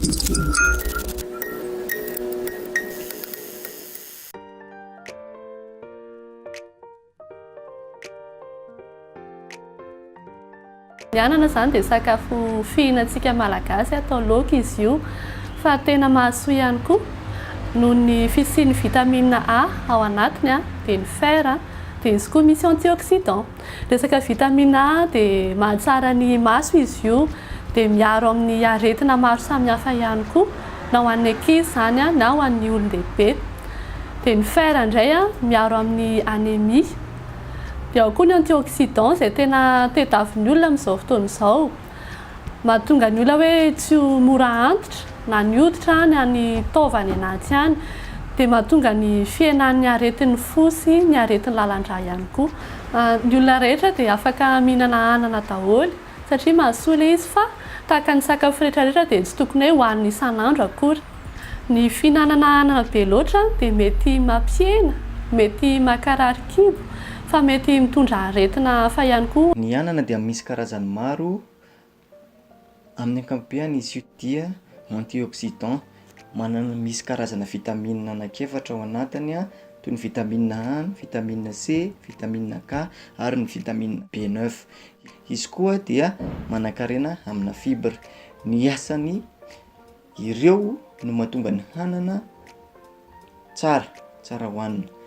Ny anana izany dia sakafo fihinantsika Malagasy, atao laoka izy io fa tena mahasoa ihany koa noho ny fisian'ny vitamine A ao anatiny dia ny fer dia izy koa misy antioxydant. Resaka vitamine A dia mahatsara ny maso izy io dia miaro amin'ny aretina maro samihafa ihany koa na ho an'ny ankizy izany na ho an'ny olon-dehibe. Dia ny fer indray miaro amin'ny anémie. Dia ao koa ny antioxydant izay tena tediavin'ny olona amin'izao fotoana izao. Mahatonga ny olona hoe tsy ho mora antitra na ny hoditra na ny taova any anaty any. Dia mahatonga ny fihenan'ny aretin'ny fo sy ny aretin'ny lalan-drà ihany koa. Ny olona rehetra dia afaka mihinana anana daholo satria mahasoa ilay izy fa tahaka ny sakafo rehetra rehetra dia tsy tokony hoe hohanina isan'andro akory. Ny fihinanana anana be loatra dia mety mampihena, mety mankarary kibo fa mety mitondra aretina hafa ihany koa. Ny anana dia misy karazany maro, amin'ny ankapobeany izy io dia antioxydant, manana misy karazana vitamine anankiefatra ao anatiny toy ny vitamine A, ny vitamine C, vitamine K ary ny vitamine B neuf. Izy koa dia manankarena amina fibre. Ny asany ireo no mahatonga ny hanana tsara, tsara hohanina.